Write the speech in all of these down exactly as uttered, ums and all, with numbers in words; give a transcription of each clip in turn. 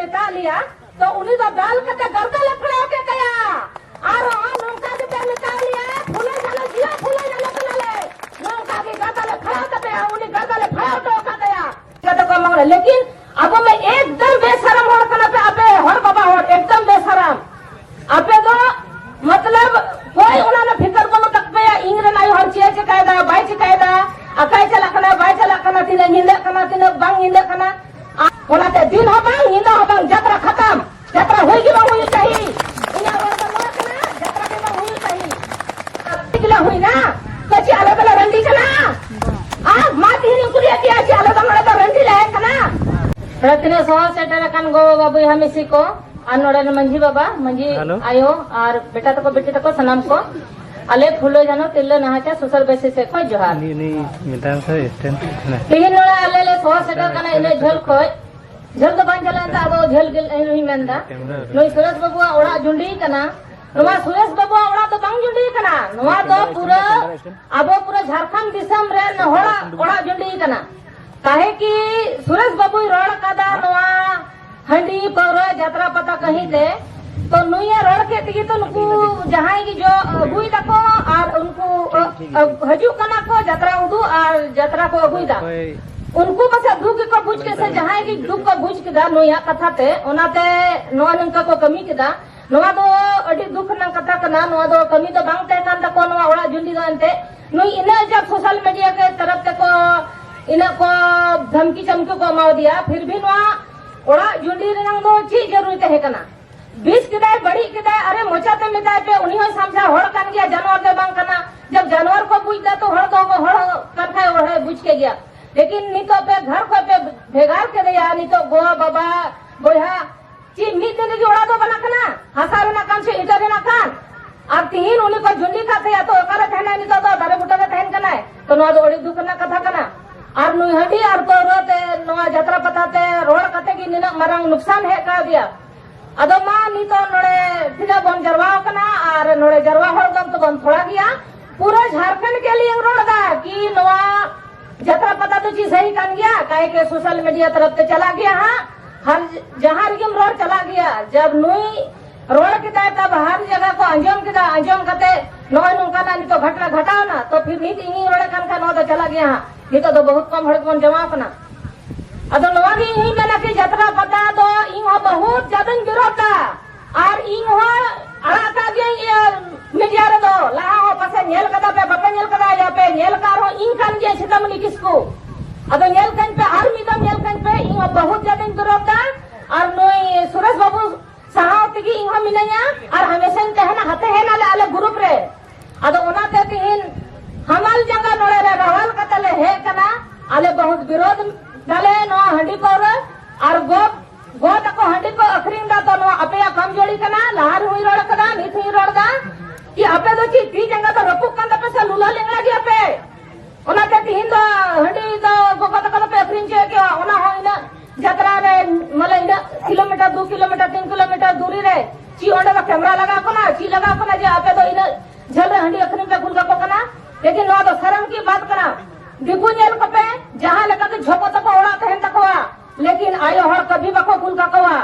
ᱢᱮᱛᱟ ᱞᱮᱭᱟ, ᱛᱚ ᱩᱱᱤ ᱫᱚ ᱫᱟᱞ ᱠᱟᱛᱮ ᱜᱟᱨᱫᱟ ᱞᱮ ᱯᱷᱟᱲᱟᱣ ᱠᱮᱫ ᱛᱟᱭᱟ᱾ ᱟᱨ ᱦᱚᱸ ᱱᱚᱝᱠᱟ ᱜᱮᱯᱮ ᱢᱮᱛᱟ ᱞᱮᱭᱟ, ᱯᱷᱩᱞᱟᱹ ᱡᱷᱟᱱᱚ ᱡᱤᱭᱟᱹ ᱯᱷᱩᱞᱟᱹ ᱡᱷᱟᱱᱚ ᱠᱟᱱᱟᱞᱮ, ᱱᱚᱝᱠᱟ ᱜᱮ ᱜᱟᱨᱫᱟ ᱞᱮ ᱯᱷᱟᱲᱟᱣ ᱠᱟᱛᱮ ᱩᱱᱤ ᱜᱟᱨᱫᱟ ᱞᱮ ᱯᱷᱟᱲᱟᱣ ᱦᱚᱴᱚ ᱠᱟᱫ ᱛᱟᱭᱟ᱾ ᱡᱚᱛᱚ ᱠᱚ ᱢᱟᱜ ᱞᱮ, ᱞᱮᱠᱤᱱ ᱟᱵᱚ ᱢᱟ ᱮᱠᱫᱚᱢ ᱵᱮᱥᱟᱨᱟᱢ ᱦᱚᱲ ᱠᱟᱱᱟ ᱯᱮ, ᱟᱯᱮ ᱦᱚᱲ ᱵᱟᱵᱟ ᱦᱚᱲ ᱮᱠᱫᱚᱢ ᱵᱮᱥᱟᱨᱟᱢ᱾ ᱟᱯᱮ ᱫᱚ ᱢᱚᱛᱞᱚᱵ ᱠᱚᱭ ᱚᱱᱟ ᱨᱮ ᱯᱷᱤᱠᱨ ᱵᱟᱹᱱᱩᱜ ᱛᱟᱯᱮᱭᱟ, ᱤᱧ ᱨᱮᱱ ᱟᱭᱳ ᱦᱚᱲ ᱪᱮᱫ ᱮ ᱪᱮᱠᱟᱭᱮᱫᱟ, ᱵᱟᱭ ᱪᱮᱠᱟᱭᱮᱫᱟ, ᱟᱠᱟᱭ ᱪᱟᱞᱟᱜ ᱠᱟᱱᱟ, ᱵᱟᱭ ᱪᱟᱞᱟᱜ ᱠᱟᱱᱟ, ᱛᱤᱱᱟᱹᱜ ᱧᱤᱫᱟᱹᱜ ᱠᱟᱱᱟ, ᱛᱤᱱᱟᱹᱜ ᱵᱟᱝ ᱧᱤᱫᱟᱹᱜ ᱠᱟᱱᱟ᱾ ᱟᱨ ᱚᱱᱟᱛᱮ ᱫᱤᱱ ᱦᱚᱸ ᱵᱟᱝ, ᱧᱤᱫᱟᱹ ᱦᱚᱸ ᱵᱟᱝ, ᱡᱟᱛᱨᱟ ᱠᱷᱟᱛᱟᱢ, ᱡᱟᱛᱨᱟ ᱦᱩᱭ ᱜᱮ ᱵᱟᱝ ᱦᱩᱭᱩᱜ ᱪᱟᱹᱦᱤ᱾ ᱤᱧᱟᱹᱜ ᱨᱚᱲ ᱫᱚ ᱱᱚᱣᱟ ᱠᱟᱱᱟ, ᱡᱟᱛᱨᱟ ᱜᱮ ᱵᱟᱝ ᱦᱩᱭᱩᱜ ᱪᱟᱹᱦᱤ᱾ ᱟᱨ ᱴᱷᱤᱠ ᱞᱮ ᱦᱩᱭᱱᱟ, ᱛᱚ ᱪᱮᱫ ᱟᱞᱮ ᱫᱚᱞᱮ ᱨᱟᱺᱰᱤ ᱠᱟᱱᱟ? ᱟᱨ ᱢᱟ ᱛᱤᱦᱤᱧ ᱤᱧ ᱠᱩᱞᱤᱭᱮᱫ ᱯᱮᱭᱟ, ᱪᱮᱫ ᱟᱞᱮ ᱫᱚ ᱱᱚᱰᱮ ᱫᱚ ᱨᱟᱺᱰᱤ ᱞᱮ ᱦᱮᱡ ᱠᱟᱱᱟ? ᱱᱚᱰᱮ ᱛᱤᱱᱟᱹᱜ ᱥᱚᱦᱚᱨ ᱥᱮᱴᱮᱨ ᱟᱠᱟᱱ ᱜᱚ ᱵᱟᱵᱟ ᱵᱚᱭᱦᱟ ᱢᱤᱥᱤ ᱠᱚ, ᱟᱨ ᱱᱚᱰᱮ ᱨᱮᱱ ᱢᱟᱹᱡᱷᱤ ᱵᱟᱵᱟ, ᱢᱟᱹᱡᱷᱤ ᱦᱮᱞᱳ᱾ ᱟᱭᱳ, ᱟᱨ ᱵᱮᱴᱟ ᱛᱟᱠᱚ, ᱵᱤᱴᱤ ᱛᱟᱠᱚ, ᱥᱟᱱᱟᱢ ᱠᱚ, ᱟᱞᱮ ᱯᱷᱩᱞᱳ ᱡᱷᱟᱱᱚ ᱛᱤᱨᱞᱟᱹ ᱱᱟᱦᱟᱪᱟᱨ ᱥᱳᱥᱟᱞ ᱵᱮᱥᱤᱥ ᱥᱮᱫ ᱠᱷᱚᱱ ᱡᱚᱦᱟᱨ᱾ ᱩᱱᱤ, ᱩᱱᱤ ᱢᱮᱛᱟᱭ ᱢᱮᱥᱮ ᱥᱴᱮᱱᱰ ᱠᱟᱱᱟ᱾ ᱛᱮᱦᱮᱧ ᱱᱚᱰᱮ ᱟᱞᱮ ᱞᱮ ᱥᱚᱦᱚᱨ ᱥᱮᱴᱮᱨ ᱠᱟᱱᱟ ᱤᱱᱟᱹᱜ ᱡᱷᱟᱹᱞ ᱠᱷᱚᱱ, ᱡᱷᱟᱹᱞ ᱫᱚ ᱵᱟᱝ ᱪᱟᱞᱟᱜ ᱮᱱᱛᱮ, ᱟᱫᱚ ᱡᱷᱟᱹᱞ ᱜᱮ ᱤᱧ ᱦᱚᱧ ᱢᱮᱱᱫᱟ᱾ ᱱᱩᱭ ᱥᱩᱨᱮᱥ ᱵᱟᱵᱩᱣᱟᱜ ᱚᱲᱟᱜ ᱡᱩᱸᱰᱤ ᱠᱟᱱᱟ᱾ ᱱᱚᱣᱟ ᱥᱩᱨᱮᱥ ᱵᱟᱵᱩᱣᱟᱜ ᱚᱲᱟᱜ ᱫᱚ ᱵᱟᱝ ᱡᱩᱸᱰᱤ ᱠᱟᱱᱟ, ᱱᱚᱣᱟ ᱫᱚ ᱯᱩᱨᱟᱹ ᱟᱵᱚ ᱯᱩᱨᱟᱹ ᱡᱷᱟᱲᱠᱷᱚᱸᱰ ᱫᱤᱥᱚᱢ ᱨᱮᱱ ᱦᱚᱲᱟᱜ ᱚᱲᱟᱜ ᱡᱩᱸᱰᱤ ᱠᱟᱱᱟ᱾ ᱠᱟᱦᱮ ᱠᱤ ᱥᱩᱨᱮᱥ ᱵᱟᱵᱩᱭ ᱨᱚᱲ ᱟᱠᱟᱫᱟ ᱱᱚᱣᱟ ᱦᱟᱺᱰᱤ, ᱯᱟᱹᱣᱨᱟᱹ, ᱡᱟᱛᱨᱟ ᱯᱟᱛᱟ ᱠᱟᱹᱦᱤ ᱛᱮ᱾ ᱛᱚ ᱱᱩᱭᱮ ᱨᱚᱲ ᱠᱮᱫ ᱛᱮᱜᱮ ᱛᱚ ᱱᱩᱠᱩ ᱡᱟᱦᱟᱸᱭ ᱜᱮ ᱡᱚ ᱟᱹᱜᱩᱭ ᱫᱟᱠᱚ ᱟᱨ ᱩᱱᱠᱩ, ᱟ, ᱟ, ᱦᱤᱡᱩᱜ ᱠᱟᱱᱟ ᱠᱚ ᱡᱟᱛᱨᱟ ᱩᱫᱩᱜ ᱟᱨ ᱡᱟᱛᱨᱟ ᱠᱚ ᱟᱹᱜᱩᱭ ᱫᱟ᱾ ᱩᱱᱠᱩ ᱯᱟᱥᱮ ᱫᱩᱠ ᱜᱮᱠᱚ ᱵᱩᱡᱽ ᱠᱮᱫ ᱥᱮ ᱡᱟᱦᱟᱸᱭ ᱜᱮ ᱫᱩᱠ ᱠᱚ ᱵᱩᱡᱽ ᱠᱮᱫᱟ ᱱᱩᱭᱟᱜ ᱠᱟᱛᱷᱟ ᱛᱮ, ᱚᱱᱟᱛᱮ ᱱᱚᱣᱟ ᱱᱚᱝᱠᱟ ᱠᱚ ᱠᱟᱹᱢᱤ ᱠᱮᱫᱟ᱾ ᱱᱚᱣᱟ ᱫᱚ ᱟᱹᱰᱤ ᱫᱩᱠ ᱨᱮᱱᱟᱜ ᱠᱟᱛᱷᱟ ᱠᱟᱱᱟ᱾ ᱱᱚᱣᱟ ᱫᱚ ᱠᱟᱹᱢᱤ ᱫᱚ ᱵᱟᱝ ᱛᱟᱦᱮᱸ ᱠᱟᱱ ᱛᱟᱠᱚᱣᱟ ᱱᱚᱣᱟ ᱚᱲᱟᱜ ᱡᱩᱸᱰᱤ ᱫᱚ ᱮᱱᱛᱮ᱾ ᱱᱩᱭ ᱤᱱᱟᱹᱜ ᱡᱟᱠ ᱥᱳᱥᱟᱞ ᱢᱤᱰᱤᱭᱟ ᱠᱚ ᱛᱚᱨᱚᱯ ᱛᱮᱠᱚ ᱤᱱᱟᱹᱜ ᱠᱚ ᱫᱷᱟᱢᱠᱤ ᱪᱟᱢᱠᱤ ᱠᱚ ᱮᱢᱟᱣᱟᱫᱮᱭᱟ, ᱯᱷᱤᱨ ᱵᱷᱤ ᱱᱚᱣᱟ ᱚᱲᱟᱜ ᱡᱩᱸᱰᱤ ᱨᱮᱱᱟᱜ ᱫᱚ ᱪᱮᱫ ᱡᱟᱹᱨᱩᱲ ᱛᱟᱦᱮᱸ ᱠᱟᱱᱟ? ᱵᱤᱥ ᱠᱮᱫᱟᱭ, ᱵᱟᱹᱲᱤᱡ ᱠᱮᱫᱟᱭ, ᱟᱨᱮ ᱢᱚᱪᱟᱛᱮ ᱢᱮᱛᱟᱭ ᱯᱮ, ᱩᱱᱤ ᱦᱚᱸ ᱥᱟᱢᱡᱷᱟ ᱦᱚᱲ ᱠᱟᱱ ᱜᱮᱭᱟ, ᱡᱟᱱᱣᱟᱨ ᱫᱚ ᱵᱟᱝ ᱠᱟᱱᱟ᱾ ᱡᱟᱵ ᱡᱟᱱᱣᱟᱨ ᱠᱚ ᱵᱩᱡ ᱫᱟ ᱛᱚ ᱦᱚᱲ ᱫᱚ ᱦᱚᱲ ᱠᱟᱱ ᱠᱷᱟᱡ ᱦᱚᱲᱮ ᱵᱩᱡ ᱠᱮᱫ ᱜᱮᱭᱟ᱾ ᱞᱮᱠᱤᱱ ᱱᱤᱛᱚᱜ ᱯᱮ ᱜᱷᱟᱨ ᱠᱷᱚᱡ ᱯᱮ ᱵᱷᱮᱜᱟᱨ ᱠᱮᱫᱮᱭᱟ, ᱱᱤᱛᱚᱜ ᱜᱚ ᱵᱟᱵᱟ ᱵᱚᱭᱦᱟ ᱪᱮᱫ ᱢᱤᱫ ᱫᱤᱱ ᱨᱮᱜᱮ ᱚᱲᱟᱜ ᱫᱚ ᱵᱮᱱᱟᱜ ᱠᱟᱱᱟ? ᱦᱟᱥᱟ ᱨᱮᱱᱟᱜ ᱠᱟᱱ ᱥᱮ ᱤᱴᱟᱹ ᱨᱮᱱᱟᱜ ᱠᱟᱱ? ᱟᱨ ᱛᱤᱦᱤᱧ ᱩᱱᱤ ᱠᱚ ᱡᱩᱸᱰᱤ ᱠᱟᱜ ᱛᱟᱭᱟ, ᱛᱚ ᱚᱠᱟᱨᱮ ᱛᱟᱦᱮᱱᱟᱭ? ᱱᱤᱛᱚᱜ ᱫᱚ ᱫᱟᱨᱮ ᱵᱩᱴᱟᱹ ᱨᱮ ᱛᱟᱦᱮᱱ ᱠᱟᱱᱟᱭ᱾ ᱛᱚ ᱱᱚᱣᱟ ᱫᱚ ᱟᱹᱰᱤ ᱫᱩᱠ ᱨᱮᱱᱟᱜ ᱠᱟᱛᱷᱟ ᱠᱟᱱᱟ᱾ ᱟᱨ ᱱᱩᱭ ᱦᱟᱺᱰᱤ ᱟᱨ ᱯᱟᱹᱣᱨᱟᱹ ᱛᱮ, ᱱᱚᱣᱟ ᱡᱟᱛᱨᱟ ᱯᱟᱛᱟ ᱛᱮ ᱨᱚᱲ ᱠᱟᱛᱮ ᱜᱮ ᱱᱤᱱᱟᱹᱜ ᱢᱟᱨᱟᱝ ᱱᱩᱠᱥᱟᱱ ᱦᱮᱡ ᱠᱟᱣᱫᱮᱭᱟ᱾ ᱟᱫᱚ ᱢᱟ ᱱᱤᱛᱚᱜ ᱱᱚᱰᱮ ᱛᱤᱱᱟᱹᱜ ᱵᱚᱱ ᱡᱟᱨᱣᱟ ᱟᱠᱟᱱᱟ ᱟᱨ ᱱᱚᱰᱮ ᱡᱟᱨᱣᱟ ᱦᱚᱲ ᱫᱚ ᱛᱟᱵᱚᱱ ᱛᱷᱚᱲᱟ ᱜᱮᱭᱟ᱾ ᱯᱩᱨᱟᱹ ᱡᱷᱟᱨᱠᱷᱚᱸᱰ ᱠᱮ ᱞᱤᱭᱮ ᱨᱚᱲ ᱫᱟ ᱠᱤ ᱱᱚᱣᱟ ᱡᱟᱛᱨᱟ ᱯᱟᱛᱟ ᱫᱚ ᱪᱮᱫ ᱥᱟᱹᱦᱤ ᱠᱟᱱ ᱜᱮᱭᱟ? ᱠᱟᱭ ᱠᱮ ᱥᱳᱥᱟᱞ ᱢᱤᱰᱤᱭᱟ ᱛᱚᱨᱚᱯ ᱛᱮ ᱪᱟᱞᱟᱜ ᱜᱮᱭᱟ ᱦᱟᱸᱜ, ᱦᱟᱨ ᱡᱟᱦᱟᱸ ᱡᱟᱵ ᱱᱩᱭ ᱨᱚᱲ ᱠᱮᱫᱟᱭ, ᱛᱟᱵ ᱦᱟᱨ ᱡᱟᱭᱜᱟ ᱠᱚ ᱟᱸᱡᱚᱢ ᱠᱮᱫᱟ, ᱟᱸᱡᱚᱢ ᱠᱟᱛᱮ ᱱᱚᱜᱼᱚᱭ ᱱᱚᱝᱠᱟᱱᱟᱜ ᱱᱤᱛᱚᱜ ᱜᱷᱚᱴᱱᱟ ᱜᱷᱟᱴᱟᱣᱱᱟ, ᱛᱚ ᱯᱷᱤᱨ ᱱᱤᱛ ᱤᱧᱤᱧ ᱨᱚᱲᱮᱫ ᱠᱟᱱ ᱠᱷᱟᱱ ᱱᱚᱣᱟ ᱫᱚ ᱪᱟᱞᱟᱜ ᱜᱮᱭᱟ ᱦᱟᱸᱜ᱾ ᱱᱤᱛᱚᱜ ᱫᱚ ᱵᱚᱦᱩᱛ ᱠᱚᱢ ᱦᱚᱲ ᱜᱮᱵᱚᱱ ᱡᱚᱢᱟᱣ ᱠᱟᱱᱟ᱾ ᱟᱫᱚ ᱱᱚᱣᱟ ᱜᱮ ᱤᱧ ᱢᱮᱱᱟ ᱠᱤ ᱡᱟᱛᱨᱟ ᱯᱟᱛᱟ ᱫᱚ ᱤᱧ ᱦᱚᱸ ᱵᱚᱦᱩᱛ ᱡᱟᱫᱟᱧ ᱵᱤᱨᱳᱫᱷ ᱫᱟ, ᱟᱨ ᱤᱧ ᱦᱚᱸ ᱟᱲᱟᱜ ᱠᱟᱜ ᱜᱤᱭᱟᱹᱧ ᱤᱭᱟᱹ ᱢᱤᱰᱤᱭᱟ ᱨᱮᱫᱚ᱾ ᱞᱟᱦᱟ ᱦᱚᱸ ᱯᱟᱥᱮ ᱧᱮᱞ ᱠᱟᱫᱟ ᱯᱮ, ᱵᱟᱯᱮ ᱧᱮᱞ ᱠᱟᱫᱟ, ᱭᱟ ᱯᱮ ᱧᱮᱞ ᱠᱟᱜ ᱨᱮᱦᱚᱸ ᱤᱧ ᱠᱟᱱ ᱜᱤᱭᱟᱹᱧ ᱥᱤᱛᱟᱢᱚᱱᱤ ᱠᱤᱥᱠᱩ᱾ ᱟᱫᱚ ᱧᱮᱞ ᱠᱟᱹᱧ ᱯᱮ, ᱟᱨ ᱢᱤᱫ ᱫᱚᱢ ᱧᱮᱞ ᱠᱟᱹᱧ ᱯᱮ, ᱤᱧ ᱦᱚᱸ ᱵᱚᱦᱩᱛ ᱡᱟᱫᱟᱧ ᱵᱤᱨᱳᱫᱷ ᱫᱟ᱾ ᱟᱨ ᱱᱩᱭ ᱥᱩᱨᱮᱥ ᱵᱟᱹᱵᱩ ᱥᱟᱦᱟᱣ ᱛᱮᱜᱮ ᱤᱧ ᱦᱚᱸ ᱢᱤᱱᱟᱹᱧᱟ ᱟᱨ ᱦᱟᱢᱮᱥᱟᱧ ᱛᱟᱦᱮᱱᱟ, ᱦᱟᱛᱮ ᱦᱮᱱᱟᱞᱮ ᱟᱞᱮ ᱜᱨᱩᱯ ᱨᱮ᱾ ᱟᱫᱚ ᱚᱱᱟᱛᱮ ᱛᱤᱦᱤᱧ ᱦᱟᱢᱟᱞ ᱡᱟᱸᱜᱟ ᱱᱚᱲᱮ ᱨᱮ ᱨᱟᱣᱟᱞ ᱠᱟᱛᱮ ᱞᱮ ᱦᱮᱡ ᱠᱟᱱᱟ᱾ ᱟᱞᱮ ᱵᱚᱦᱩᱛ ᱵᱤᱨᱳᱫᱷ ᱫᱟᱞᱮ ᱱᱚᱣᱟ ᱦᱟᱺᱰᱤ ᱯᱟᱹᱣᱨᱟᱹ ᱟᱨ ᱜᱚ ᱜᱚ ᱛᱟᱠᱚ ᱦᱟᱺᱰᱤ ᱠᱚ ᱟᱹᱠᱷᱨᱤᱧ ᱫᱟ, ᱛᱚ ᱱᱚᱣᱟ ᱟᱯᱮᱭᱟᱜ ᱠᱚᱢᱡᱳᱨᱤ ᱠᱟᱱᱟ᱾ ᱞᱟᱦᱟ ᱨᱮᱦᱚᱸᱧ ᱨᱚᱲ ᱠᱟᱫᱟ, ᱱᱤᱛ ᱦᱚᱸᱧ ᱨᱚᱲ ᱫᱟ ᱠᱤ ᱟᱯᱮ ᱫᱚ ᱪᱮᱫ ᱛᱤ ᱡᱟᱸᱜᱟ ᱫᱚ ᱨᱟᱹᱯᱩᱫ ᱠᱟᱱ ᱛᱟᱯᱮ ᱥᱮ ᱞᱩᱞᱟᱹ ᱞᱮᱝᱲᱟ ᱜᱮᱭᱟ ᱯᱮ? ᱚᱱᱟᱛᱮ ᱛᱤᱦᱤᱧ ᱫᱚ ᱦᱟᱺᱰᱤ ᱫᱚ ᱜᱚᱜᱚ ᱛᱟᱠᱚ ᱫᱚᱯᱮ ᱟᱹᱠᱷᱨᱤᱧ ᱦᱚᱪᱚᱭᱮᱫ ᱠᱚᱣᱟ, ᱚᱱᱟ ᱦᱚᱸ ᱤᱱᱟᱹᱜ ᱡᱟᱛᱨᱟ ᱨᱮ ᱢᱟᱱᱮ ᱤᱱᱟᱹᱜ ᱠᱤᱞᱳᱢᱤᱴᱟᱨ, ᱫᱩ ᱠᱤᱞᱳᱢᱤᱴᱟᱨ, ᱛᱤᱱ ᱠᱤᱞᱳᱢᱤᱴᱟᱨ ᱫᱩᱨᱤ ᱨᱮ ᱪᱮᱫ ᱚᱸᱰᱮ ᱫᱚ ᱠᱮᱢᱨᱟ ᱞᱟᱜᱟᱣ ᱠᱟᱱᱟ, ᱪᱮᱫ ᱞᱟᱜᱟᱣ ᱠᱟᱱᱟ ᱡᱮ ᱟᱯᱮ ᱫᱚ ᱤᱱᱟᱹᱜ ᱡᱷᱟᱹᱞ ᱨᱮ ᱦᱟᱺᱰᱤ ᱟᱹᱠᱷᱨᱤᱧ ᱯᱮ ᱠᱩᱞ ᱠᱟᱠᱚ ᱠᱟᱱᱟ? ᱞᱮᱠᱤᱱ ᱱᱚᱣᱟ ᱫᱚ ᱥᱚᱨᱚᱢ ᱠᱤ ᱵᱟᱛ ᱠᱟᱱᱟ᱾ ᱫᱤᱠᱩ ᱧᱮᱞ ᱠᱚᱯᱮ, ᱡᱟᱦᱟᱸ ᱞᱮᱠᱟ ᱛᱮ ᱡᱷᱚᱛᱚ ᱛᱟᱠᱚ ᱚᱲᱟᱜ ᱛᱟᱦᱮᱱ ᱛᱟᱠᱚᱣᱟ, ᱞᱮᱠᱤᱱ ᱟᱭᱳ ᱦᱚᱲ ᱠᱟᱹᱵᱷᱤ ᱵᱟᱠᱚ ᱠᱩᱞ ᱠᱟᱠᱚᱣᱟ᱾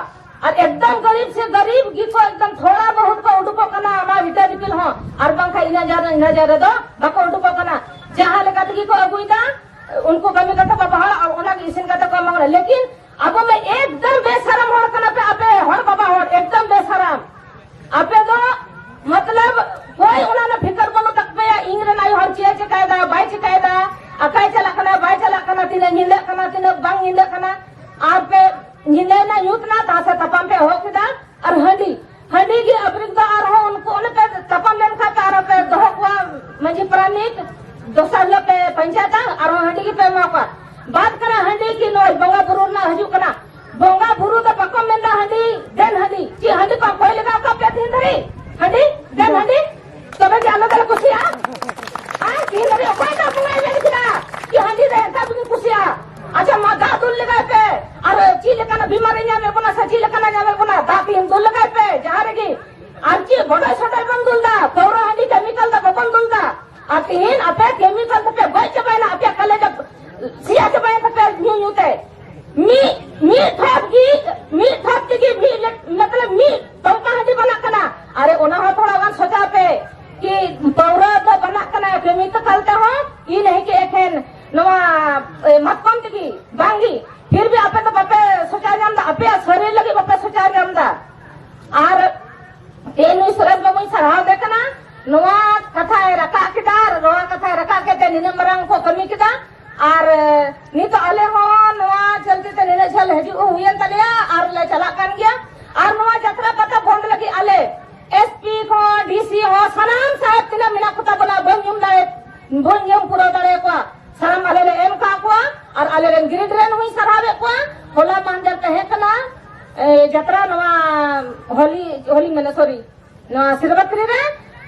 ᱟᱨ ᱮᱠᱫᱚᱢ ᱜᱟᱨᱤᱵ ᱥᱮ ᱜᱟᱨᱤᱵ ᱜᱮᱠᱚ ᱮᱠᱫᱚᱢ ᱛᱷᱚᱲᱟ ᱵᱚᱦᱩᱛ ᱠᱚ ᱩᱰᱩᱠᱚᱜ ᱠᱟᱱᱟ ᱚᱱᱟ ᱨᱤᱴᱟᱹ ᱫᱤᱯᱤᱞ ᱦᱚᱸ, ᱟᱨ ᱵᱟᱝᱠᱷᱟᱱ ᱤᱱᱟᱹ ᱡᱟᱨ ᱤᱱᱟᱹ ᱡᱟᱨ ᱨᱮᱫᱚ ᱵᱟᱠᱚ ᱩᱰᱩᱠᱚᱜ ᱠᱟᱱᱟ᱾ ᱡᱟᱦᱟᱸ ᱞᱮᱠᱟ ᱛᱮᱜᱮ ᱠᱚ ᱟᱹᱜᱩᱭᱮᱫᱟ, ᱩᱱᱠᱩ ᱠᱟᱹᱢᱤ ᱠᱟᱛᱮ ᱵᱟᱵᱟ ᱦᱚᱲ ᱟᱨ ᱚᱱᱟ ᱜᱮ ᱤᱥᱤᱱ ᱠᱟᱛᱮ ᱠᱚ ᱮᱢᱟ ᱠᱚ ᱠᱟᱱᱟ᱾ ᱞᱮᱠᱤᱱ ᱟᱵᱚ ᱢᱟ ᱮᱠᱫᱚᱢ ᱵᱮᱥᱟᱨᱟᱢ ᱦᱚᱲ ᱠᱟᱱᱟ ᱯᱮ ᱟᱯᱮ ᱦᱚᱲ ᱵᱟᱵᱟ ᱦᱚᱲ, ᱮᱠᱫᱚᱢ ᱵᱮᱥᱟᱨᱟᱢ᱾ ᱟᱯᱮ ᱫᱚ ᱢᱚᱛᱞᱚᱵ ᱠᱚᱭ ᱚᱱᱟ ᱨᱮᱱᱟᱜ ᱯᱷᱤᱠᱨ ᱵᱟᱹᱱᱩᱜ ᱛᱟᱯᱮᱭᱟ, ᱤᱧ ᱨᱮᱱ ᱟᱭᱳ ᱦᱚᱲ ᱪᱮᱫ ᱮ ᱪᱮᱠᱟᱭᱮᱫᱟ, ᱵᱟᱭ ᱪᱮᱠᱟᱭᱮᱫᱟ, ᱟᱠᱟᱭ ᱪᱟᱞᱟᱜ ᱠᱟᱱᱟ, ᱵᱟᱭ ᱪᱟᱞᱟᱜ ᱠᱟᱱᱟ, ᱛᱤᱱᱟᱹᱜ ᱧᱤᱫᱟᱹᱜ ᱠᱟᱱᱟ, ᱛᱤᱱᱟᱹᱜ ᱵᱟᱝ ᱧᱤᱫᱟᱹᱜ ᱠᱟᱱᱟ᱾ ᱟᱨ ᱯᱮ ᱧᱤᱫᱟᱹᱭᱮᱱᱟ, ᱧᱩᱛ ᱮᱱᱟ, ᱛᱟᱦᱟ ᱥᱮ ᱛᱟᱯᱟᱢ ᱯᱮ ᱮᱦᱚᱵ ᱠᱮᱫᱟ᱾ ᱟᱨ ᱦᱟᱺᱰᱤ, ᱦᱟᱺᱰᱤ ᱜᱮ ᱟᱵᱨᱤᱠ ᱫᱚ ᱟᱨᱦᱚᱸ ᱩᱱᱠᱩ ᱚᱱᱮ ᱯᱮ ᱛᱟᱯᱟᱢ ᱞᱮᱱᱠᱷᱟᱱ ᱯᱮ ᱟᱨᱦᱚᱸ ᱯᱮ ᱫᱚᱦᱚ ᱠᱚᱣᱟ ᱢᱟᱺᱡᱷᱤ ᱯᱟᱨᱟᱱᱤᱠ, ᱫᱚᱥᱟᱨ ᱦᱤᱞᱳᱜ ᱯᱮ ᱯᱚᱧᱪᱟᱭᱮᱛᱟ, ᱟᱨᱦᱚᱸ ᱦᱟᱺᱰᱤ ᱜᱮᱯᱮ ᱮᱢᱟ ᱠᱚᱣᱟ᱾ ᱵᱟᱫ ᱠᱟᱱᱟ ᱦᱟᱺᱰᱤ ᱠᱤ ᱱᱚᱜᱼᱚᱭ ᱵᱚᱸᱜᱟ ᱵᱩᱨᱩ ᱨᱮᱱᱟᱜ ᱦᱤᱡᱩᱜ ᱠᱟᱱᱟ, ᱵᱚᱸᱜᱟ ᱵᱩᱨᱩ ᱫᱚ ᱵᱟᱠᱚ ᱢᱮᱱᱫᱟ ᱦᱟᱺᱰᱤ, ᱫᱮᱱ ᱦᱟᱺᱰᱤ᱾ ᱪᱮᱫ ᱦᱟᱺᱰᱤ ᱠᱚ ᱚᱠᱚᱭ ᱞᱮᱠᱟ ᱚᱠᱟ ᱯᱮ ᱛᱤᱦᱤᱧ ᱫᱷᱟᱹᱨᱤᱡ? ᱦᱟᱺᱰᱤ, ᱫᱮᱱ ᱦᱟᱺᱰᱤ᱾ ᱛᱚᱵᱮ ᱡᱮ ᱟᱞᱮ ᱫᱚᱞᱮ ᱠᱩᱥᱤᱭᱟᱜᱼᱟ? ᱟᱨ ᱛᱤᱦᱤᱧ ᱫᱷᱟᱹᱨᱤᱡ ᱚᱠᱚᱭ ᱫᱚ ᱵᱚᱸᱜᱟᱭ ᱢᱮᱱ ᱠᱮᱫᱟ ᱠᱤ ᱦᱟᱺᱰᱤ ᱫᱚ ᱮᱠᱟᱞ ᱵᱟᱹᱧ ᱠᱩᱥᱤᱭᱟᱜᱼᱟ? ᱟᱪᱪᱷᱟ, ᱢᱟ ᱫᱟᱜ ᱫᱩᱞ ᱞᱮᱜᱟᱭ ᱯᱮ᱾ ᱟᱨ ᱪᱮᱫ ᱞᱮᱠᱟᱱᱟᱜ ᱵᱤᱢᱟᱨᱮ ᱧᱟᱢᱮᱫ ᱵᱚᱱᱟ ᱥᱮ ᱪᱮᱫ ᱞᱮᱠᱟᱱᱟᱜ ᱧᱟᱢᱮᱫ ᱵᱚᱱᱟ, ᱫᱟᱜ ᱛᱤᱦᱤᱧ ᱫᱩᱞ ᱞᱮᱜᱟᱭ ᱯᱮ ᱡᱟᱦᱟᱸ ᱨᱮᱜᱮ᱾ ᱟᱨ ᱪᱮᱫ ᱵᱚᱰᱚᱡ ᱥᱚᱰᱚᱡ ᱵᱚᱱ ᱫᱩᱞ ᱫᱟ, ᱯᱟᱹᱣᱨᱟᱹ ᱦᱟᱺᱰᱤ ᱠᱮᱢᱤᱠᱟᱞ ᱫᱚ ᱵᱟᱵᱚᱱ ᱫᱩᱞ ᱫᱟ᱾ ᱟᱨ ᱛᱤᱦᱤᱧ ᱟᱯᱮ ᱠᱮᱢᱤᱠᱟᱞ ᱛᱮᱯᱮ ᱜᱚᱡ ᱪᱟᱵᱟᱭᱮᱱᱟ, ᱟᱯᱮᱭᱟᱜ ᱠᱟᱞᱮᱡᱟ ᱥᱮᱭᱟ ᱪᱟᱵᱟᱭᱮᱱ ᱛᱟᱯᱮ ᱧᱩ ᱧᱩ ᱛᱮ᱾ ᱢᱤᱫ, ᱢᱤᱫ ᱟᱨ ᱞᱮ ᱪᱟᱞᱟᱜ ᱠᱟᱱ ᱜᱮᱭᱟ᱾ ᱟᱨ ᱱᱚᱣᱟ ᱡᱟᱛᱨᱟ ᱯᱟᱛᱟ ᱵᱚᱱᱫ ᱞᱟᱹᱜᱤᱫ ᱟᱞᱮ ᱮᱥ ᱯᱤ ᱠᱚ, ᱰᱤ ᱥᱤ ᱦᱚᱸ, ᱥᱟᱱᱟᱢ ᱥᱟᱦᱮᱵᱽ ᱛᱤᱱᱟᱹᱜ ᱢᱮᱱᱟᱜ ᱠᱚᱛᱟ ᱵᱚᱱᱟ, ᱵᱟᱹᱧ ᱧᱩᱢ ᱫᱟᱲᱮ, ᱵᱟᱹᱧ ᱧᱩᱢ ᱯᱩᱨᱟᱹᱣ ᱫᱟᱲᱮᱭᱟᱠᱚᱣᱟ᱾ ᱥᱟᱱᱟᱢ ᱟᱞᱮ ᱞᱮ ᱮᱢ ᱠᱟᱜ ᱠᱚᱣᱟ᱾ ᱟᱨ ᱟᱞᱮ ᱨᱮᱱ ᱜᱨᱤᱰ ᱨᱮᱱ ᱦᱚᱸᱧ ᱥᱟᱨᱦᱟᱣᱮᱫ ᱠᱚᱣᱟ᱾ ᱦᱚᱞᱟ ᱢᱟᱦᱫᱮᱨ ᱛᱟᱦᱮᱸ ᱠᱟᱱᱟ, ᱮ, ᱡᱟᱛᱨᱟ, ᱱᱚᱣᱟ ᱦᱳᱞᱤ, ᱦᱳᱞᱤ ᱢᱮᱱᱟ, ᱥᱚᱨᱤ, ᱱᱚᱣᱟ ᱥᱤᱞᱵᱟᱛᱨᱤ ᱨᱮ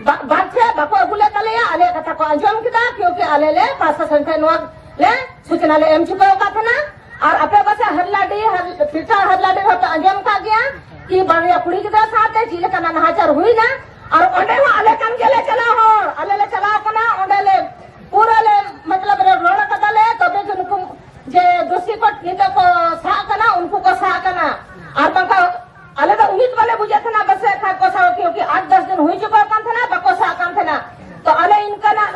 ᱵᱟ-, ᱵᱟᱨ ᱴᱷᱮᱡ ᱵᱟᱠᱚ ᱟᱹᱜᱩ ᱞᱮᱫ ᱛᱟᱞᱮᱭᱟ, ᱟᱞᱮᱭᱟᱜ ᱠᱟᱛᱷᱟ ᱠᱚ ᱟᱸᱡᱚᱢ ᱠᱮᱫᱟ, ᱠᱤᱭᱩᱠᱤ ᱟᱞᱮ ᱞᱮ ᱯᱨᱚᱥᱟᱥᱚᱱ ᱴᱷᱮᱱ ᱱᱚᱣᱟ ᱞᱮ ᱥᱩᱪᱚᱱᱟ ᱞᱮ ᱮᱢ ᱪᱩᱠᱟᱹᱣ ᱟᱠᱟᱫ ᱛᱟᱦᱮᱱᱟ᱾ ᱟᱨ ᱟᱯᱮ ᱯᱟᱥᱮ ᱦᱟᱨᱞᱟᱰᱤ, ᱦᱟᱨ-, ᱯᱤᱴᱟ ᱦᱟᱨᱞᱟᱰᱤ ᱨᱮᱦᱚᱸ ᱯᱮ ᱟᱸᱡᱚᱢ ᱠᱟᱜ ᱜᱮᱭᱟ ᱠᱤ ᱵᱟᱨᱭᱟ ᱠᱩᱲᱤ ᱜᱤᱫᱽᱨᱟᱹ ᱥᱟᱶᱛᱮ ᱪᱮᱫ ᱞᱮᱠᱟᱱᱟᱜ ᱱᱟᱦᱟᱪᱟᱨ ᱦᱩᱭᱱᱟ᱾ ᱟᱨ ᱚᱸᱰᱮ ᱦᱚᱸ ᱟᱞᱮ ᱠᱟᱱ ᱜᱮᱞᱮ ᱪᱟᱞᱟᱣ ᱦᱚᱲ, ᱟᱞᱮ ᱞᱮ ᱪᱟᱞᱟᱣ ᱠᱟᱱᱟ, ᱚᱸᱰᱮ ᱞᱮ ᱯᱩᱨᱟᱹ ᱞᱮ, ᱢᱚᱛᱞᱚᱵ ᱨᱮ ᱨᱚᱲ ᱠᱟᱫᱟᱞᱮ, ᱛᱚᱵᱮ ᱜᱮ ᱱᱩᱠᱩ ᱡᱮ ᱫᱳᱥᱤ ᱠᱚ ᱱᱤᱛᱚᱜ ᱠᱚ ᱥᱟᱵ ᱠᱟᱱᱟ, ᱩᱱᱠᱩ ᱠᱚ ᱥᱟᱵ ᱠᱟᱱᱟ᱾ ᱟᱨ ᱵᱟᱝᱠᱷᱟᱱ ᱟᱞᱮ ᱫᱚ ᱩᱢᱤᱫ ᱵᱟᱞᱮ ᱵᱩᱡᱮᱫ ᱛᱟᱦᱮᱱᱟ, ᱯᱟᱥᱮ ᱠᱷᱟᱱ ᱠᱚ ᱥᱟᱵ, ᱠᱤᱭᱩᱠᱤ ᱟᱴ ᱫᱚᱥ ᱫᱤᱱ ᱦᱩᱭ ᱪᱩᱠᱟᱹᱣ ᱠᱟᱱ ᱛᱟᱦᱮᱱᱟ, ᱵᱟᱠᱚ ᱥᱟᱵ ᱠᱟᱱ ᱛᱟᱦᱮᱱᱟ᱾ ᱛᱚ ᱟᱞᱮ ᱤᱱᱠᱟᱹᱱᱟᱜ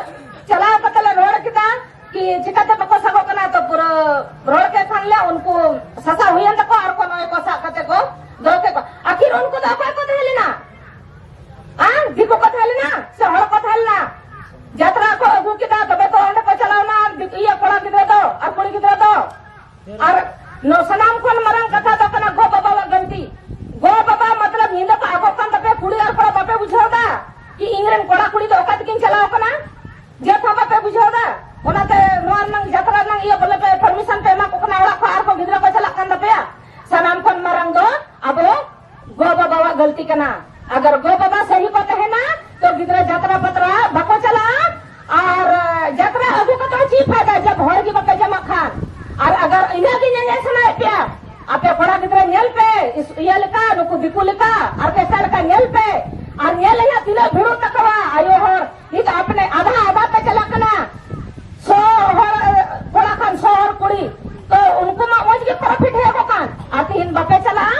ᱪᱟᱞᱟᱣ ᱠᱟᱛᱮ ᱞᱮ ᱨᱚᱲ ᱠᱮᱫᱟ ᱠᱤ ᱪᱤᱠᱟᱹᱛᱮ ᱵᱟᱠᱚ ᱥᱟᱵᱚᱜ ᱠᱟᱱᱟ᱾ ᱛᱚ ᱯᱩᱨᱟᱹ ᱨᱚᱲ ᱠᱮᱫ ᱠᱷᱟᱱ ᱞᱮ, ᱩᱱᱠᱩ ᱥᱟᱥᱟ ᱦᱩᱭᱮᱱ ᱛᱟᱠᱚᱣᱟ ᱟᱨ ᱠᱚ ᱱᱚᱜᱼᱚᱭ ᱠᱚ ᱥᱟᱵ ᱠᱟᱛᱮ ᱠᱚ ᱫᱚᱦᱚ ᱠᱮᱫ ᱠᱚᱣᱟ᱾ ᱟᱹᱠᱷᱤᱨ ᱩᱱᱠᱩ ᱫᱚ ᱚᱠᱚᱭ ᱠᱚ ᱛᱟᱦᱮᱸ ᱞᱮᱱᱟ? ᱟᱨ ᱫᱤᱠᱩ ᱠᱚ ᱛᱟᱦᱮᱸ ᱞᱮᱱᱟ ᱥᱮ ᱦᱚᱲ ᱠᱚ ᱛᱟᱦᱮᱸ ᱞᱮᱱᱟ? ᱡᱟᱛᱨᱟ ᱠᱚ ᱟᱹᱜᱩ ᱠᱮᱫᱟ, ᱛᱚᱵᱮ ᱛᱚ ᱚᱸᱰᱮ ᱠᱚ ᱪᱟᱞᱟᱣᱱᱟ, ᱫᱤᱠ-, ᱤᱭᱟᱹ, ᱠᱚᱲᱟ ᱜᱤᱫᱽᱨᱟᱹ ᱫᱚ ᱟᱨ ᱠᱩᱲᱤ ᱜᱤᱫᱽᱨᱟᱹ ᱫᱚ᱾ ᱟᱨ ᱱᱚ-, ᱥᱟᱱᱟᱢ ᱠᱷᱚᱱ ᱢᱟᱨᱟᱝ ᱠᱟᱛᱷᱟ ᱫᱚ ᱠᱟᱱᱟ ᱜᱚ ᱵᱟᱵᱟᱣᱟᱜ ᱜᱟᱹᱞᱛᱤ᱾ ᱜᱚ ᱵᱟᱵᱟ ᱢᱚᱛᱞᱚᱵ ᱧᱤᱫᱟᱹ ᱠᱚ ᱟᱠᱚ ᱠᱟᱱ ᱛᱟᱯᱮ, ᱠᱩᱲᱤ ᱟᱨ ᱠᱚᱲᱟ ᱵᱟᱯᱮ ᱵᱩᱡᱷᱟᱹᱣ ᱫᱟ ᱠᱤ ᱤᱧ ᱨᱮᱱ ᱠᱚᱲᱟ ᱠᱩᱲᱤ ᱫᱚ ᱚᱠᱟ ᱛᱮᱠᱤᱱ ᱪᱟᱞᱟᱣ ᱠᱟᱱᱟ? ᱡᱮ ᱛᱷᱟ ᱵᱟᱯᱮ ᱵᱩᱡᱷᱟᱹᱣ ᱫᱟ᱾ ᱚᱱᱟᱛᱮ ᱱᱚᱣᱟ ᱨᱮᱱᱟᱜ ᱡᱟᱛᱨᱟ ᱨᱮᱱᱟᱜ ᱤᱭᱟᱹ ᱵᱚᱞᱮ ᱯᱮ ᱯᱟᱨᱢᱤᱥᱚᱱ ᱯᱮ ᱮᱢᱟ ᱠᱚ ᱠᱟᱱᱟ, ᱚᱲᱟᱜ ᱠᱷᱚᱱ ᱟᱨ ᱠᱚ ᱜᱤᱫᱽᱨᱟᱹ ᱠᱚ ᱪᱟᱞᱟᱜ ᱠᱟᱱ ᱛᱟᱯᱮᱭᱟ᱾ ᱥᱟᱱᱟᱢ ᱠᱷᱚᱱ ᱢᱟᱨᱟᱝ ᱫᱚ ᱟᱵᱚ ᱜᱚ ᱵᱟᱵᱟᱣᱟᱜ ᱜᱟᱹᱞᱛᱤ ᱠᱟᱱᱟ᱾ ᱟᱜᱟᱨ ᱜᱚ ᱵᱟᱵᱟ ᱥᱟᱹᱦᱤ ᱠᱚ ᱛᱟᱦᱮᱱᱟ ᱛᱚ ᱜᱤᱫᱽᱨᱟᱹ ᱡᱟᱛᱨᱟ ᱯᱟᱛᱨᱟ ᱵᱟᱠᱚ ᱪᱟᱞᱟᱜᱼᱟ᱾ ᱟᱨ, ᱮ, ᱡᱟᱛᱨᱟ ᱟᱹᱜᱩ ᱠᱟᱛᱮ ᱦᱚᱸ ᱪᱮᱫ ᱯᱷᱟᱭᱫᱟ ᱡᱟᱵ ᱦᱚᱲ ᱜᱮ ᱵᱟᱯᱮ ᱡᱚᱢᱟᱜ ᱠᱷᱟᱱ? ᱟᱨ ᱟᱜᱟᱨ ᱤᱱᱟᱹ ᱜᱮ ᱧᱮᱧᱮᱞ ᱥᱟᱱᱟᱭᱮᱫ ᱯᱮᱭᱟ, ᱟᱯᱮ ᱠᱚᱲᱟ ᱜᱤᱫᱽᱨᱟᱹ ᱧᱮᱞ ᱯᱮ, ᱤᱥ-, ᱤᱭᱟᱹ ᱞᱮᱠᱟ, ᱱᱩᱠᱩ ᱫᱤᱠᱩ ᱞᱮᱠᱟ, ᱚᱨᱠᱮᱥᱴᱨᱟ ᱞᱮᱠᱟ ᱧᱮᱞ ᱯᱮ᱾ ᱟᱨ ᱧᱮᱞ ᱞᱮ ᱦᱟᱸᱜ ᱛᱤᱱᱟᱹᱜ ᱵᱷᱤᱲᱚᱜ ᱛᱟᱠᱚᱣᱟ ᱟᱭᱳ ᱦᱚᱲ᱾ ᱱᱤᱛ ᱟᱯᱱᱮ ᱟᱫᱷᱟ ᱟᱫᱷᱟ ᱯᱮ ᱪᱟᱞᱟᱜ ᱠᱟᱱᱟ᱾ ᱥᱚ ᱦᱚᱲ, ᱮ, ᱠᱚᱲᱟ ᱠᱷᱟᱱ ᱥᱚ ᱦᱚᱲ ᱠᱩᱲᱤ᱾ ᱛᱚ ᱩᱱᱠᱩ ᱢᱟ ᱢᱚᱡᱽ ᱜᱮ ᱯᱨᱚᱯᱷᱤᱴ ᱦᱮᱡ ᱟᱠᱚ ᱠᱟᱱ᱾ ᱟᱨ ᱛᱤᱦᱤᱧ ᱵᱟᱯᱮ ᱪᱟᱞᱟᱜᱼᱟ,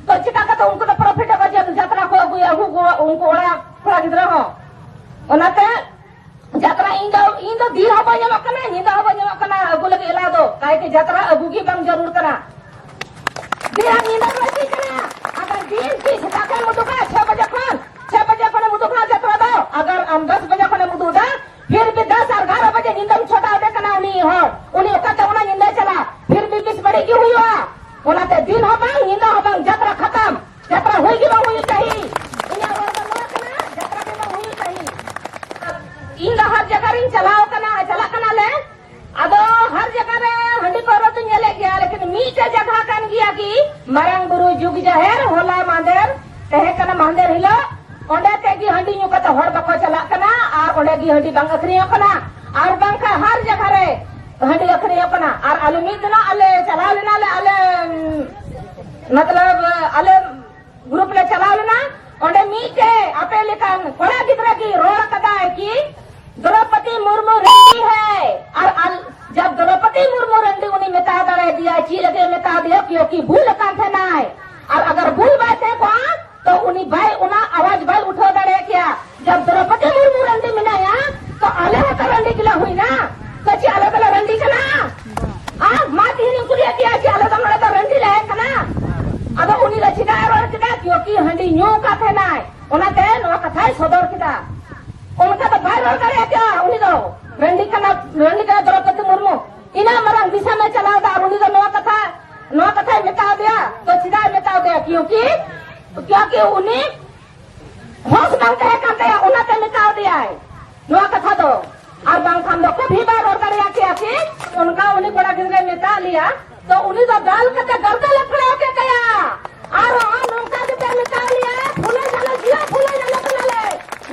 ᱛᱚ ᱪᱤᱠᱟ ᱠᱟᱛᱮ ᱩᱱᱠᱩ ᱫᱚ ᱯᱨᱚᱯᱷᱤᱴ ᱟᱠᱚ ᱡᱮ ᱡᱟᱛᱨᱟ ᱠᱚ ᱟᱹᱜᱩᱭᱟ, ᱟᱹᱜᱩ ᱠᱚᱣᱟ ᱩᱱᱠᱩ ᱚᱲᱟᱜ ᱠᱚᱲᱟ ᱜᱤᱫᱽᱨᱟᱹ ᱦᱚᱸ? ᱚᱱᱟᱛᱮ ᱡᱟᱛᱨᱟ ᱤᱧ ᱫᱚ, ᱤᱧ ᱫᱚ ᱫᱤᱱ ᱦᱚᱸ ᱵᱟᱹᱧ ᱮᱢᱚᱜ ᱠᱟᱱᱟ, ᱧᱤᱫᱟᱹ ᱦᱚᱸ ᱵᱟᱹᱧ ᱮᱢᱚᱜ ᱠᱟᱱᱟ ᱟᱹᱜᱩ ᱞᱟᱹᱜᱤᱫ ᱮᱞᱟᱣ ᱫᱚ᱾ ᱠᱟᱭᱛᱮ ᱡᱟᱛᱨᱟ ᱟᱹᱜᱩ ᱜᱮ ᱵᱟᱝ ᱡᱟᱹᱨᱩᱲ ᱠᱟᱱᱟ᱾ ᱫᱤᱱ ᱟᱨ ᱧᱤᱫᱟᱹ ᱫᱚ ᱪᱮᱫ ᱠᱟᱱᱟ? ᱟᱜᱟᱨ ᱫᱤᱱ ᱠᱤ ᱥᱮᱛᱟᱜ ᱠᱷᱚᱱ ᱩᱰᱩᱠᱟ ᱪᱷᱚᱭ ᱵᱟᱡᱮ ᱠᱷᱚᱱ, ᱪᱷᱚᱭ ᱵᱟᱡᱮ ᱠᱷᱚᱱᱮᱢ ᱩᱰᱩᱠᱟ ᱡᱟᱛᱨᱟ ᱫᱚ, ᱟᱜᱟᱨ ᱟᱢ ᱫᱚᱥ ᱵᱟᱡᱮ ᱠᱷᱚᱱᱮᱢ ᱩᱰᱩᱠ ᱮᱫᱟ, ᱯᱷᱤᱨ ᱵᱷᱤ ᱫᱚᱥ ᱟᱨ ᱮᱜᱟᱨᱚ ᱵᱟᱡᱮ ᱧᱤᱫᱟᱹᱢ ᱪᱷᱚᱴᱟᱣ ᱫᱮ ᱠᱟᱱᱟ ᱩᱱᱤ ᱦᱚᱲ, ᱩᱱᱤ ᱚᱠᱟᱛᱮ ᱚᱱᱟ ᱧᱤᱫᱟᱹᱭ ᱪᱟᱞᱟᱜᱼᱟ? ᱯᱷᱤᱨ ᱵᱷᱤ ᱵᱮᱥ ᱵᱟᱹᱲᱤᱡ ᱜᱮ ᱦᱩᱭᱩᱜᱼᱟ᱾ ᱚᱱᱟᱛᱮ ᱫᱤᱱ ᱦᱚᱸ ᱵᱟᱝ, ᱢᱟᱨᱟᱝ ᱵᱩᱨᱩ ᱡᱩᱜᱽ ᱡᱟᱦᱮᱨ ᱦᱚᱞᱟ ᱢᱟᱦᱫᱮᱨ ᱛᱟᱦᱮᱸ ᱠᱟᱱᱟ, ᱢᱟᱦᱫᱮᱨ ᱦᱤᱞᱳᱜ, ᱚᱸᱰᱮ ᱛᱮ ᱜᱮ ᱦᱟᱺᱰᱤ ᱧᱩ ᱠᱟᱛᱮ ᱦᱚᱲ ᱵᱟᱠᱚ ᱪᱟᱞᱟᱜ ᱠᱟᱱᱟ ᱟᱨ ᱚᱸᱰᱮ ᱜᱮ ᱦᱟᱺᱰᱤ ᱵᱟᱝ ᱟᱹᱠᱷᱨᱤᱧᱚᱜ ᱠᱟᱱᱟ᱾ ᱟᱨ ᱵᱟᱝᱠᱷᱟᱱ ᱦᱟᱨ ᱡᱟᱭᱜᱟ ᱨᱮ ᱦᱟᱺᱰᱤ ᱟᱹᱠᱷᱨᱤᱧᱚᱜ ᱠᱟᱱᱟ᱾ ᱟᱨ ᱟᱞᱮ ᱢᱤᱫ ᱫᱤᱱᱚᱜ ᱟᱞᱮ ᱪᱟᱞᱟᱣ ᱞᱮᱱᱟ ᱞᱮ, ᱟᱞᱮ, ᱢᱚᱛᱞᱚᱵ, ᱟᱞᱮ ᱜᱨᱩᱯ ᱞᱮ ᱪᱟᱞᱟᱣ ᱞᱮᱱᱟ᱾ ᱚᱸᱰᱮ ᱢᱤᱫᱴᱮᱡ ᱟᱯᱮ ᱞᱮᱠᱟᱱ ᱠᱚᱲᱟ ᱜᱤᱫᱽᱨᱟᱹ ᱜᱮ ᱨᱚᱲ ᱠᱟᱫᱟᱭ ᱠᱤ ᱫᱨᱚᱯᱚᱫᱤ ᱢᱩᱨᱢᱩ ᱨᱮᱱᱰᱤ ᱦᱮ᱾ ᱟᱨ ᱟᱞ-, ᱡᱟᱵ ᱫᱨᱚᱯᱚᱫᱤ ᱢᱩᱨᱢᱩ ᱨᱮᱱᱰᱤ ᱩᱱᱤ ᱢᱮᱛᱟ ᱫᱟᱲᱮᱭᱟᱫᱮᱭᱟ, ᱪᱮᱫ ᱞᱟᱹᱜᱤᱫ ᱢᱮᱛᱟ ᱫᱮᱭᱟ? ᱠᱤᱭᱚᱠᱤ ᱵᱷᱩᱞ ᱟᱠᱟᱱ ᱛᱟᱦᱮᱱᱟᱭ᱾ ᱟᱨ ᱟᱜᱟᱨ ᱵᱷᱩᱞ ᱵᱟᱭ ᱛᱟᱦᱮᱸ ᱠᱚᱜᱼᱟ, ᱛᱚ ᱩᱱᱤ ᱵᱟᱭ, ᱚᱱᱟ ᱟᱣᱟᱡ ᱵᱟᱭ ᱩᱴᱷᱟᱹᱣ ᱫᱟᱲᱮᱭᱟᱜ ᱠᱮᱭᱟ᱾ ᱡᱟᱵ ᱫᱨᱚᱯᱚᱫᱤ ᱢᱩᱨᱢᱩ ᱨᱮᱱᱰᱤ ᱢᱮᱱᱟᱭᱟ, ᱛᱚ ᱟᱞᱮ ᱦᱚᱸ ᱛᱚ ᱨᱮᱱᱰᱤ ᱜᱮᱞᱮ ᱦᱩᱭᱱᱟ᱾ ᱛᱚ ᱪᱮᱫ ᱟᱞᱮ ᱫᱚᱞᱮ ᱨᱮᱱᱰᱤ ᱠᱟᱱᱟ? ᱟᱨ ᱢᱟ ᱛᱤᱦᱤᱧ ᱤᱧ ᱠᱩᱞᱤᱭᱮᱫ ᱯᱮᱭᱟ, ᱪᱮᱫ ᱟᱞᱮ ᱫᱚ ᱱᱚᱰᱮ ᱫᱚ ᱨᱮᱱᱰᱤ ᱞᱮ ᱦᱮᱡ ᱠᱟᱱᱟ? ᱟᱫᱚ ᱩᱱᱤ ᱫᱚ ᱪᱮᱫᱟᱜ ᱮ ᱨᱚᱲ ᱠᱮᱫᱟ? ᱠᱤᱭᱚᱠᱤ ᱦᱟᱺᱰᱤ ᱧᱩ ᱟᱠᱟᱫ ᱛᱟᱦᱮᱱᱟᱭ, ᱚᱱᱟᱛᱮ ᱱᱚᱣᱟ ᱠᱟᱛᱷᱟᱭ ᱥᱚᱫᱚᱨ ᱠᱮᱫᱟ᱾ ᱚᱱᱠᱟ ᱫᱚ ᱵᱟᱭ ᱨᱚᱲ ᱫᱟᱲᱮᱭᱟᱜ ᱠᱮᱭᱟ᱾ ᱩᱱᱤ ᱫᱚ ᱨᱮᱱᱰᱤ ᱠᱟᱱᱟ, ᱨᱮᱱᱰᱤ ᱠᱟᱱᱟ ᱫᱨᱚᱯᱚᱫᱤ ᱢᱩᱨᱢᱩ᱾ ᱤᱱᱟᱹᱜ ᱢᱟᱨᱟᱝ ᱫᱤᱥᱚᱢ ᱮ ᱪᱟᱞᱟᱣ ᱮᱫᱟ ᱟᱨ ᱩᱱᱤ ᱫᱚ ᱱᱚᱣᱟ ᱠᱟᱛᱷᱟ, ᱱᱚᱣᱟ ᱠᱟᱛᱷᱟᱭ ᱢᱮᱛᱟ ᱫᱮᱭᱟ᱾ ᱛᱚ ᱪᱮᱫᱟᱜ ᱮ ᱢᱮᱛᱟ ᱫᱮᱭᱟ? ᱠᱤᱭᱚᱠᱤ, ᱠᱤᱭᱚᱠᱤ ᱩᱱᱤ ᱦᱚᱥ ᱵᱟᱝ ᱛᱟᱦᱮᱸ ᱠᱟᱱ ᱛᱟᱭᱟ, ᱚᱱᱟᱛᱮ ᱢᱮᱛᱟ ᱫᱮᱭᱟᱭ ᱱᱚᱣᱟ ᱠᱟᱛᱷᱟ ᱫᱚ᱾ ᱟᱨ ᱵᱟᱝᱠᱷᱟᱱ ᱫᱚ ᱠᱚᱵᱷᱤ ᱵᱟᱭ ᱨᱚᱲ ᱫᱟᱲᱮᱭᱟᱜ ᱠᱮᱭᱟ ᱠᱤ? ᱚᱱᱠᱟ ᱩᱱᱤ ᱠᱚᱲᱟ ᱜᱤᱫᱽᱨᱟᱹᱭ ᱢᱮᱛᱟ ᱞᱮᱭᱟ, ᱛᱚ ᱩᱱᱤ ᱫᱚ ᱫᱟᱞ ᱠᱟᱛᱮ ᱜᱟᱨᱫᱟ ᱞᱮ ᱯᱷᱟᱲᱟᱣ ᱠᱮᱫ ᱛᱟᱭᱟ᱾ ᱟᱨ ᱦᱚᱸ ᱱᱚᱝᱠᱟ ᱜᱮᱯᱮ ᱢᱮᱛᱟ ᱞᱮᱭᱟ, ᱯᱷᱩᱞᱟᱹ ᱡᱷᱟᱱᱚ ᱡᱤᱭᱟ, ᱯᱷᱩᱞᱟᱹ ᱡᱷᱟᱱᱚ ᱠᱟᱱᱟᱞᱮ᱾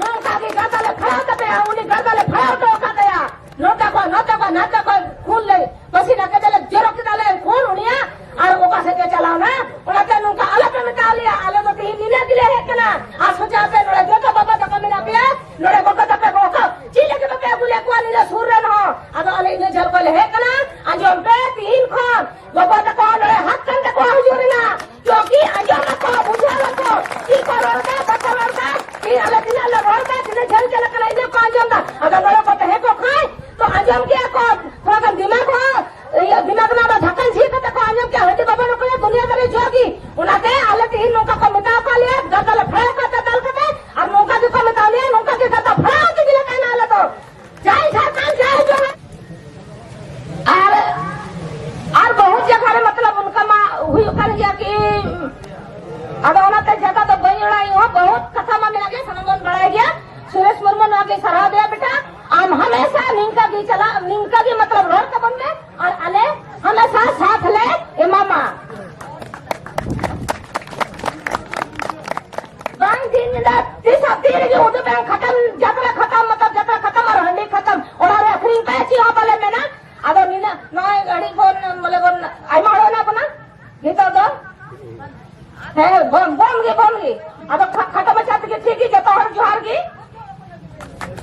ᱱᱚᱝᱠᱟ ᱜᱮ ᱜᱟᱨᱫᱟ ᱞᱮ ᱯᱷᱟᱲᱟᱣ ᱠᱮᱫ ᱛᱟᱭᱟ, ᱩᱱᱤ ᱜᱟᱨᱫᱟ ᱞᱮ ᱯᱷᱟᱲᱟᱣ ᱦᱚᱴᱚ ᱟᱠᱟᱫ ᱛᱟᱭᱟ᱾ ᱱᱚᱛᱮ ᱠᱷᱚᱱ, ᱱᱚᱛᱮ ᱠᱷᱚᱱ, ᱱᱚᱛᱮ ᱠᱷᱚᱱ ᱠᱷᱩᱱ ᱞᱮ ᱯᱟᱹᱥᱤ ᱱᱟᱠᱮ ᱛᱮᱞᱮ ᱡᱚᱨᱚ ᱠᱮᱫᱟ ᱞᱮ ᱠᱷᱩᱱ ᱩᱱᱤᱭᱟᱜ, ᱟᱨ ᱚᱠᱟ ᱥᱮᱫ ᱮ ᱪᱟᱞᱟᱣᱱᱟ? ᱚᱱᱟᱛᱮ ᱱᱚᱝᱠᱟ ᱟᱞᱚᱯᱮ ᱢᱮᱛᱟ ᱞᱮᱭᱟ, ᱟᱞᱮ ᱫᱚ ᱛᱮᱦᱮᱧ ᱱᱤᱱᱟᱹᱜ ᱜᱮᱞᱮ ᱦᱮᱡ ᱠᱟᱱᱟ᱾ ᱟᱨ ᱥᱚᱡᱟ ᱯᱮ, ᱱᱚᱰᱮ ᱡᱚᱛᱚ ᱵᱟᱵᱟ ᱛᱟᱠᱚ ᱢᱮᱱᱟᱜ ᱯᱮᱭᱟ, ᱱᱚᱰᱮ ᱜᱚᱜᱚ ᱛᱟᱯᱮ ᱜᱚᱜᱚ, ᱪᱮᱫ ᱞᱟᱹᱜᱤᱫ ᱵᱟᱯᱮ ᱟᱹᱜᱩ ᱞᱮᱫ ᱠᱚᱣᱟ ᱱᱤᱱᱟᱹᱜ ᱥᱩᱨ ᱨᱮᱱ ᱦᱚᱸ? ᱟᱫᱚ ᱟᱞᱮ ᱤᱱᱟᱹ ᱡᱷᱟᱹᱞ ᱠᱷᱚᱱ ᱞᱮ ᱦᱮᱡ ᱠᱟᱱᱟ᱾ ᱟᱸᱡᱚᱢ ᱯᱮ, ᱛᱤᱦᱤᱧ ᱠᱷᱚᱱ ᱜᱚᱜᱚ ᱛᱟᱠᱚ ᱱᱚᱰᱮ ᱦᱟᱛ ᱠᱟᱱ ᱛᱟᱠᱚᱣᱟ ᱦᱩᱡᱩᱨ ᱨᱮᱱᱟᱜ᱾ ᱪᱚᱠᱤ ᱟᱸᱡᱚᱢ ᱟᱠᱚ, ᱵᱩᱡᱷᱟᱹᱣ ᱟᱠᱚ, ᱪᱮᱫ ᱠᱚ ᱨᱚᱲ ᱮᱫᱟ, ᱵᱟᱠᱚ ᱨᱚᱲ ᱮᱫᱟ᱾ ᱛᱤᱦᱤᱧ ᱟᱞᱮ ᱛᱤᱱᱟᱹᱜ ᱞᱮ ᱨᱚᱲ ᱮᱫᱟ, ᱛᱤᱱᱟᱹᱜ ᱡᱷᱟᱹᱞ ᱪᱟᱞᱟᱜ ᱠᱟᱱᱟ, ᱤᱱᱟᱹ ᱠᱚ ᱟᱸᱡᱚᱢ ᱮᱫᱟ᱾ ᱟᱫᱚ ᱱᱚᱰᱮ ᱠᱚ ᱛᱟᱦᱮᱸ ᱠᱚᱜ ᱠᱷᱟᱱ ᱛᱚ ᱟᱸᱡᱚᱢ ᱠᱮᱭᱟ ᱠᱚ, ᱛᱷᱚᱲᱟ ᱜᱟᱱ ᱫᱤᱢᱟᱜᱽ ᱦᱚᱸ, ᱤᱭᱟᱹ, ᱫᱤᱢᱟᱜᱽ ᱨᱮᱱᱟᱜ ᱫᱚ ᱰᱷᱟᱠᱚᱱ ᱡᱷᱤᱡ ᱠᱟᱛᱮ ᱠᱚ ᱟᱸᱡᱚᱢ ᱠᱮᱭᱟ᱾ ᱦᱟᱺᱰᱤ ᱵᱟᱵᱚᱱ ᱚᱠᱚᱭᱟ, ᱫᱩᱱᱤᱭᱟᱹ ᱫᱟᱨᱮ ᱡᱚ ᱜᱮ᱾ ᱚᱱᱟᱛᱮ ᱟᱞᱮ ᱛᱤᱦᱤᱧ ᱱᱚᱝᱠᱟ ᱠᱚ ᱢᱮᱛᱟ ᱟᱠᱟᱫ ᱞᱮᱭᱟ, ᱜᱟᱫᱟ ᱞᱮ ᱯᱷᱟᱲᱟᱣ ᱠᱟᱛᱮ ᱫᱟᱞ ᱠᱟᱛᱮ, ᱟᱨ ᱱᱚᱝᱠᱟ ᱜᱮᱠᱚ ᱢᱮᱛᱟ ᱞᱮᱭᱟ, ᱱᱚᱝᱠᱟ ᱜᱮ ᱜᱟᱫᱟ ᱯᱷᱟᱲᱟᱣ ᱛᱮᱜᱮ ᱞᱮ ᱛᱟᱦᱮᱱᱟ ᱟᱞᱮ ᱫᱚ᱾ ᱡᱟᱭ ᱡᱷᱟᱲᱠᱷᱚᱸᱰ, ᱡᱟᱭ ᱡᱚᱦᱟᱨ᱾ ᱟᱨ, ᱟᱨ ᱵᱚᱦᱩᱛ ᱡᱟᱭᱜᱟ ᱨᱮ ᱢᱚᱛᱞᱚᱵ ᱚᱱᱠᱟ ᱢᱟ ᱦᱩᱭᱩᱜ ᱠᱟᱱ ᱜᱮᱭᱟ ᱠᱤ, ᱟᱫᱚ ᱚᱱᱟᱛᱮ ᱡᱟᱫᱟ ᱫᱚ ᱵᱟᱹᱧ ᱨᱚᱲᱟ, ᱤᱧ ᱦᱚᱸ ᱵᱚᱦᱩᱛ ᱠᱟᱛᱷᱟ ᱢᱟ ᱢᱮᱱᱟᱜ ᱜᱮ, ᱥᱟᱱᱟᱢ ᱵᱚᱱ ᱵᱟᱲᱟᱭ ᱜᱮᱭᱟ᱾ ᱥᱩᱨᱮᱥ ᱢᱩᱨᱢᱩ ᱱᱚᱣᱟ ᱜᱮ ᱥᱟᱨᱦᱟᱣ ᱫᱮᱭᱟ ᱵᱮᱴᱟ, ᱟᱢ ᱦᱟᱢᱮᱥᱟ ᱱᱤᱝᱠᱟ ᱜᱮ ᱪᱟᱞᱟᱜ, ᱱᱤᱝᱠᱟ ᱜᱮ ᱢᱚᱛᱞᱚᱵ ᱨᱚᱲ ᱛᱟᱵᱚᱱ ᱢᱮ, ᱟᱨ ᱟᱞᱮ ᱦᱟᱢᱮᱥᱟ ᱥᱟᱛᱷ ᱞᱮ ᱮᱢᱟᱢᱟ᱾ ᱠᱷᱟᱛᱟᱢ, ᱡᱟᱛᱨᱟ ᱠᱷᱟᱛᱟᱢ, ᱢᱚᱛᱞᱚᱵ ᱡᱟᱛᱨᱟ ᱠᱷᱟᱛᱟᱢ ᱟᱨ ᱦᱟᱺᱰᱤ ᱠᱷᱟᱛᱟᱢ, ᱚᱲᱟᱜ ᱨᱮ ᱟᱹᱠᱷᱨᱤᱧ ᱯᱮ, ᱪᱮᱫ ᱦᱚᱸ ᱵᱟᱞᱮ ᱢᱮᱱᱟ᱾ ᱟᱫᱚ ᱱᱤᱱᱟᱹᱜ ᱱᱚᱜᱼᱚᱭ ᱟᱹᱰᱤ ᱵᱚᱱ, ᱵᱚᱞᱮ ᱵᱚᱱ ᱟᱭᱢᱟ ᱦᱚᱲ ᱮᱱᱟ ᱵᱚᱱᱟ ᱱᱤᱛᱚᱜ ᱫᱚ᱾ ᱦᱮᱸ, ᱵᱚᱱ, ᱵᱚᱱ ᱜᱮ, ᱵᱚᱱ ᱜᱮ᱾ ᱟᱫᱚ ᱠᱷᱟ-,